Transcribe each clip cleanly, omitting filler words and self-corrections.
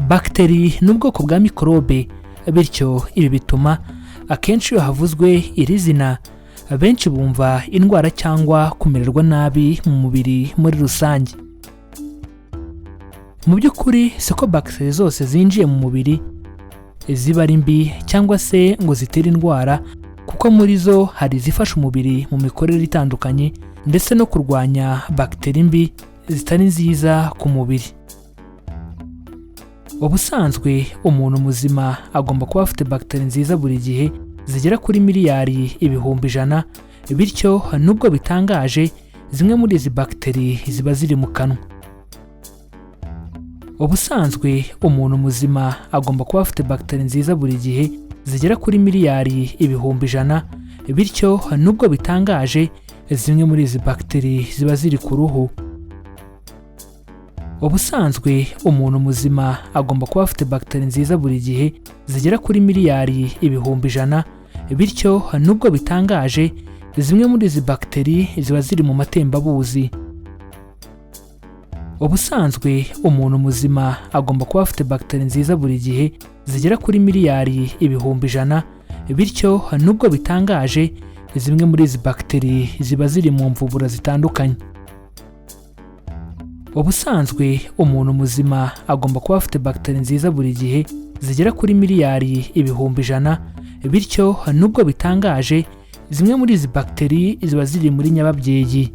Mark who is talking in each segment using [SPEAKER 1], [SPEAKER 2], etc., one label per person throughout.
[SPEAKER 1] Bagiteri ni ubwoko bwa mikorobe, bityo ibi bituma akenshi iyo havuzwe iri zina benshi bumva indwara cyangwa kumererwa nabi mu mubiri muri rusange. Mu by'ukuri siko bagiteri zose zinjiye mu mubiri ziba ari mbi cyangwa se ngo zitere indwara, kuko muri zo hari izifasha umubiri mu mikorere itandukanye ndetse no kurwanya bagiteri mbi zitari nziza ku mubiri. Ubusanzwe umuntu muzima agomba kuba afite bagiteri nziza buri gihe zigera kuri 100,000,000,000, bityo nubwo bitangaje, zimwe muri izi bagiteri ziba ziri mu kanwa. Ubusanzwe umuntu muzima agomba kuba afite bagiteri nziza buri gihe zigera kuri 100,000,000,000, bityo nubwo bitangaje, zimwe muri izi bagiteri ziba ziri ku ruhu. Ubusanzwe umuntu muzima agomba kuba afite bagiteri nziza buri gihe zigera kuri 100,000,000,000, bityo nubwo bitangaje, zimwe muri izi bagiteri ziba ziri mu matembabuzi. Ubusanzwe umuntu muzima agomba kuba afite bagiteri nziza buri gihe zigera kuri 100,000,000,000, bityo nubwo bitangaje, zimwe muri izi bagiteri ziba ziri mu mvubura zitandukanye. Ubusanzwe umuntu muzima agomba kuba afite bagiteri nziza buri gihe zigera kuri 100,000,000,000, bityo nubwo bitangaje, zimwe muri izi bagiteri ziba ziri muri nyababyeyi.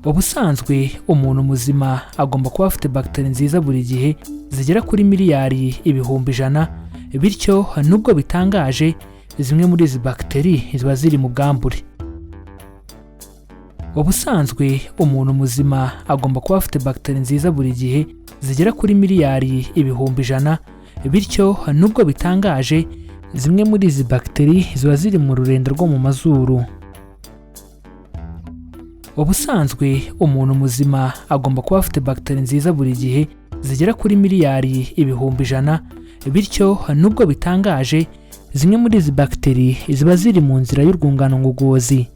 [SPEAKER 1] Ubusanzwe umuntu muzima agomba kuba afite bagiteri nziza buri gihe zigera kuri 100,000,000,000, bityo nubwo bitangaje, zimwe muri izi bagiteri ziba ziri mu bwambure. Ubusanzwe umuntu muzima agomba kuba afite bagiteri nziza buri gihe zigera kuri 100,000,000,000, bityo nubwo bitangaje, zimwe muri izi bagiteri ziba ziri mu rurenda rwo mu mazuru. Ubusanzwe umuntu muzima agomba kuba afite bagiteri nziza buri gihe zigera kuri 100,000,000,000, bityo nubwo bitangaje, zimwe muri izi bagiteri ziba ziri mu nzira y'urwungano ngogozi.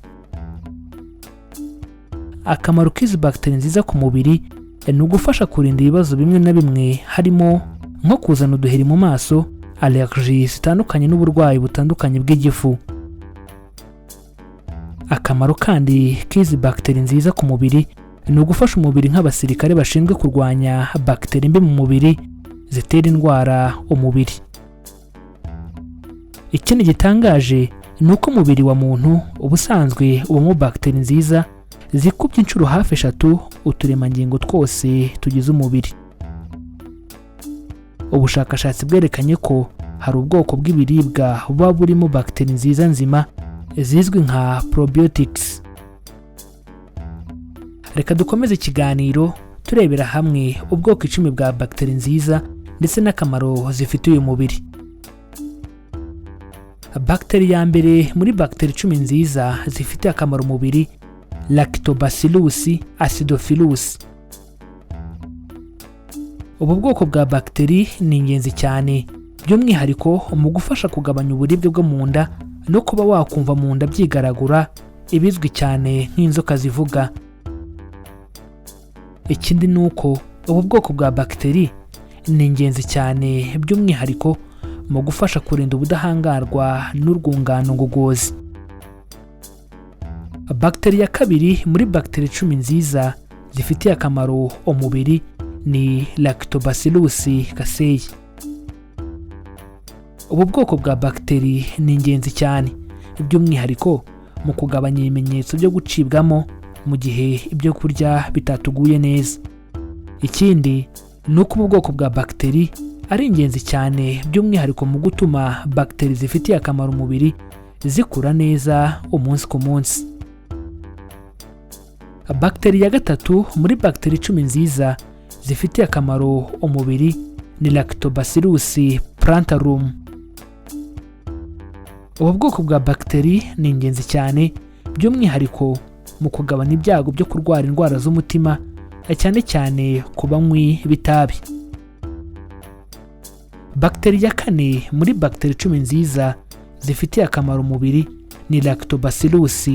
[SPEAKER 1] Akamaro k'izi bagiteri nziza ku mubiri ni ugufasha kurinda ibibazo bimwe na bimwe, harimo nko kuzana uduheri mu maso, allergie zitandukanye n'uburwayi butandukanye bw'igifu. Akamaro kandi k'izi bagiteri nziza ku mubiri ni ugufasha umubiri nk'abasirikare bashinzwe kurwanya bagiteri mbi mu mubiri zitera indwara umubiri. Ikindi gitangaje ni uko umubiri wa muntu ubusanzwe ubamo bagiteri nziza zikubye inshuro hafi 3 uturemangingo twose tugize umubiri. Ubushakashatsi bwerekanye ko hari ubwoko bw'ibiribwa buba burimo bagiteri nziza nzima zizwi nka probiotics. Reka dukomeze ikiganiro turebera hamwe ubwoko 10 bwa bagiteri nziza ndetse n'akamaro zifitiye umubiri. Bagiteri ya mbere muri bagiteri 10 nziza zifitiye akamaro umubiri, Lactobacillus acidophilus. Ubu bwoko bwa bagiteri ni ingenzi cyane, by'umwihariko mu gufasha kugabanya uburibwe bwo mu nda no kuba wakumva mu nda byigaragura, ibizwi cyane nk'inzoka zivuga. Ikindi ni uko ubu bwoko bwa bagiteri ni ingenzi cyane, by'umwihariko mu gufasha kurinda ubudahangarwa n'urwungano ngogozi. Bagiteri ya kabiri muri bagiteri 10 nziza zifitiye akamaro umubiri ni Lactobacillus casei. Ubu bwoko bwa bagiteri ni ingenzi cyane, by'umwihariko mu kugabanya ibimenyetso byo gucibwamo mu gihe ibyo kurya bitatuguye neza. Ikindi ni uko ubu bwoko bwa bagiteri ari ingenzi cyane, by'umwihariko mu gutuma bagiteri zifitiye akamaro umubiri zikura neza umunsi ku munsi. Bagiteri ya gatatu muri bagiteri 10 nziza zifitiye akamaro umubiri ni Lactobacillus plantarum. Ubu bwoko bwa bagiteri ni ingenzi cyane, by'umwihariko mu kugabanya ibyago byo kurwara indwara z'umutima, cyane cyane ku banywi b'itabi. Bagiteri ya kane muri bagiteri 10 nziza zifitiye akamaro umubiri ni Lactobacillus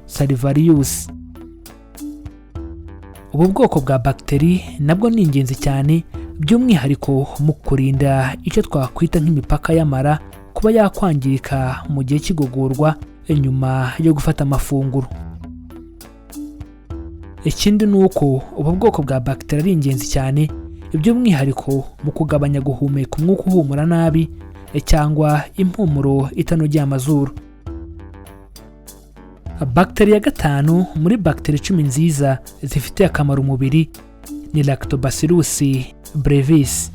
[SPEAKER 1] salivarius. Ubu bwoko bwa bagiteri nabwo ni ingenzi cyane By'umwihariko mu kurinda icyo twakwita nk'imipaka y'amara kuba yakwangirika mu gihe cy'igogorwa nyuma yo gufata amafunguro. Ikindi ni uko ubu bwoko bwa bagiteri ari ingenzi cyane, by'umwihariko mu kugabanya guhumeka umwuka uhumura nabi cyangwa impumuro itanogeye amazuru. Bagiteri ya gatanu muri bagiteri 10 nziza zifitiye akamaro umubiri ni Lactobacillus brevis.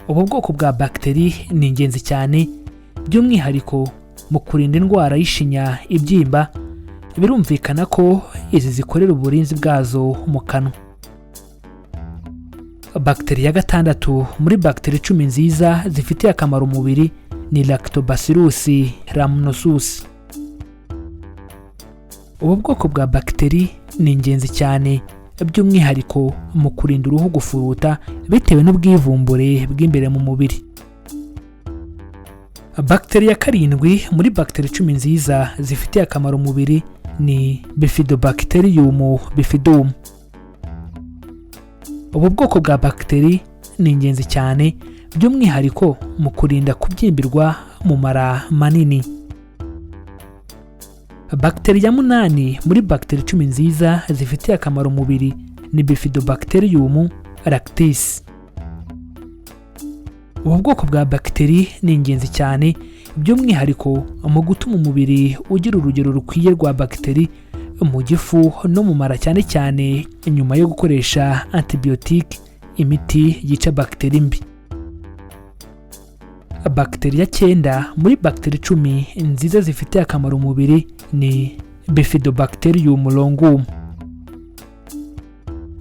[SPEAKER 1] Ubu bwoko bwa bagiteri ni ingenzi cyane, by'umwihariko mu kurinda indwara y'ishinya ibyimba. Birumvikana ko izi zikorera uburinzi bwazo mu kanwa. Bagiteri ya gatandatu muri bagiteri 10 nziza zifitiye akamaro umubiri ni Lactobacillus rhamnosus. Ubu bwoko bwa bagiteri ni ingenzi cyane, by'umwihariko mu kurinda uruhu gufuruta bitewe n'ubwivumbure bw'imbere mu mubiri. Bagiteri ya karindwi muri bagiteri 10 nziza zifitiye akamaro umubiri ni Bifidobacterium bifidum. Ubu bwoko bwa bagiteri ni ingenzi cyane, by'umwihariko mu kurinda kubyimbirwa mu mara manini. Bagiteri ya munani muri bagiteri 10 nziza zifitiye akamaro umubiri ni Bifidobacterium lactis. Ubu bwoko bwa bagiteri ni ingenzi cyane, by'umwihariko mu gutuma umubiri ugira urugero rukwiye rwa bagiteri mu gifu no mu mara, cyane cyane nyuma yo gukoresha antibiyotike, imiti yica bagiteri mbi. Bagiteri ya cyenda muri bagiteri 10 nziza zifitiye akamaro umubiri ni Bifidobacterium longum.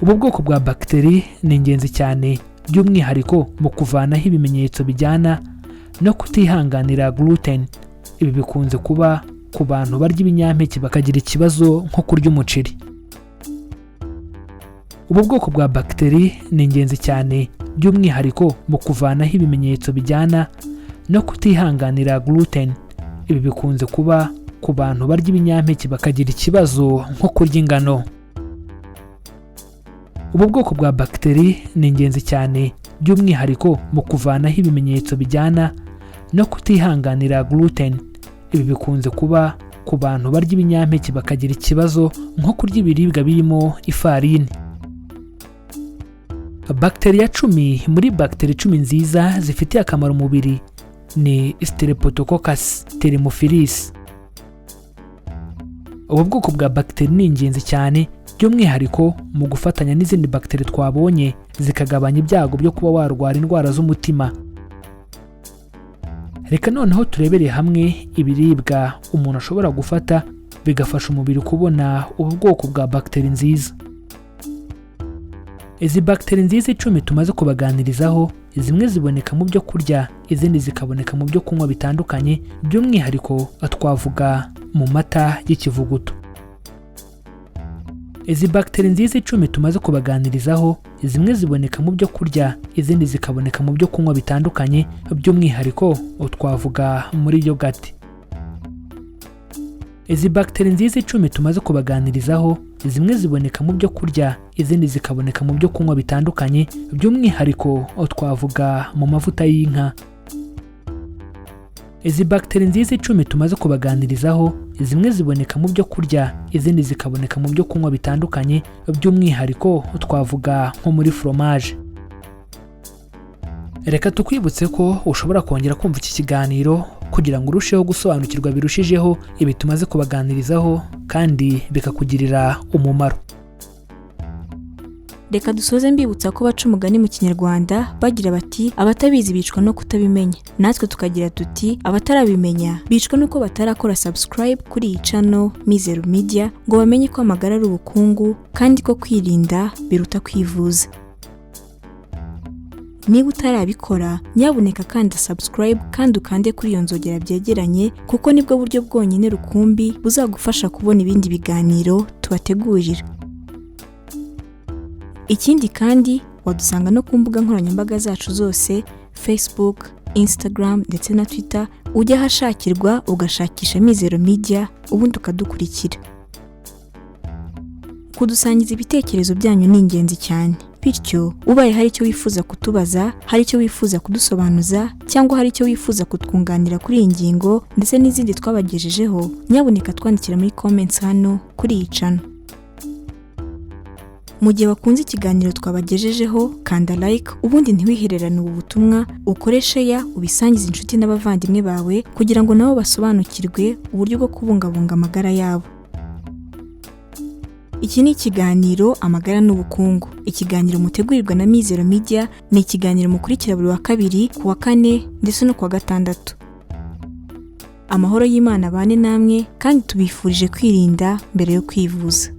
[SPEAKER 1] Ubu bwoko bwa bagiteri ni ingenzi cyane, by'umwihariko mu kuvanaho ibimenyetso bijyana no kutihanganira gluten. Ibi bikunze kuba ku bantu barya ibinyampeke bakagira ikibazo nko kurya umuceri. Ubu bwoko bwa bagiteri ni ingenzi cyane, by'umwihariko mu kuvanaho ibimenyetso bijyana no kutihanganira gluten. Ibi bikunze kuba ku bantu barya ibinyampeke bakagira ikibazo nko kurya ingano. Ubu bwoko bwa bagiteri ni ingenzi cyane, by'umwihariko mu kuvanaho ibimenyetso bijyana no kutihanganira gluten. Ibi bikunze kuba ku bantu barya ibinyampeke bakagira ikibazo nko kurya ibiribwa birimo ifarini. Bagiteri ya 10 muri bagiteri 10 nziza zifitiye akamaro umubiri ni Streptococcus thermophilus. Ubu bwoko bwa bagiteri ni ingenzi cyane, by'umwihariko mu gufatanya n'izindi bagiteri twabonye, zikagabanya ibyago byo kuba warwara indwara z'umutima. Reka noneho turebere hamwe ibiribwa umuntu ashobora gufata bigafasha umubiri kubona ubu bwoko bwa bagiteri nziza. Izi bagiteri nziza 10 tumaze kubaganirizaho, zimwe ziboneka mu byo kurya, izindi zikaboneka mu byo kunywa bitandukanye, by'umwihariko twavuga mu mata y'ikivuguto. Izi bagiteri nziza 10 tumaze kubaganirizaho, zimwe ziboneka mu byo kurya, izindi zikaboneka mu byo kunywa bitandukanye, by'umwihariko twavuga muri yogati. Izi bagiteri nziza 10 tumaze kubaganirizaho, zimwe ziboneka mu byo kurya, izindi zikaboneka mu byo kunywa bitandukanye, by'umwihariko twavuga mu mavuta y'inka. Izi bagiteri nziza 10 tumaze kubaganirizaho, zimwe ziboneka mu byo kurya, izindi zikaboneka mu byo kunywa bitandukanye, by'umwihariko twavuga nko muri foromaje. Reka tukwibutse ko ushobora kongera kumva iki kiganiro kugira ngo urusheho gusobanukirwa birushijeho ibi tumaze kubaganirizaho kandi bikakugirira umumaro.
[SPEAKER 2] Reka dusoze mbibutsa ko baca umugani mu Kinyarwanda bagira bati: "Abatabizi bicwa no kutabimenya." Natwe tukagira tuti: "Abatarabimenya bicwa nuko batarakora subscribe kuri iyi channel Mizero Media, ngo bamenye ko amagara ari ubukungu kandi ko kwirinda biruta kwivuza." Niba utarabikora, nyabuneka kanda subscribe kandi ukande kuri iyo nzogera byegeranye, kuko nibwo buryo bwonyine rukumbi buzagufasha kubona ibindi biganiro tubategurira. Ikindi kandi, wadusanga no ku mbuga nkoranyambaga zacu zose: Facebook, Instagram ndetse na Twitter. Ujya ahashakirwa ugashakisha Mizero Media, ubundi ukadukurikira. Kudusangiza ibitekerezo byanyu ni ingenzi cyane. Bityo ubaye hari icyo wifuza kutubaza, hari icyo wifuza kudusobanuza, cyangwa hari icyo wifuza kutwunganira kuri iyi ngingo ndetse n'izindi twabagejejeho, nyabuneka twandikira muri comments hano kuri iyi channel. Mu gihe wakunze ikiganiro twabagejejeho, kanda like, ubundi ntiwihererane ubu butumwa, ukore share, ubisangize inshuti n'abavandimwe bawe kugira ngo nabo basobanukirwe uburyo bwo kubungabunga amagara yabo. Iki ni ikiganiro Amagara n'Ubukungu, ikiganiro mutegurirwa na Mizero Media. Ni ikiganiro mukurikira buri wa kabiri, ku wa kane ndetse no ku wa gatandatu. Amahoro y'Imana abane namwe, kandi tubifurije kwirinda mbere yo kwivuza.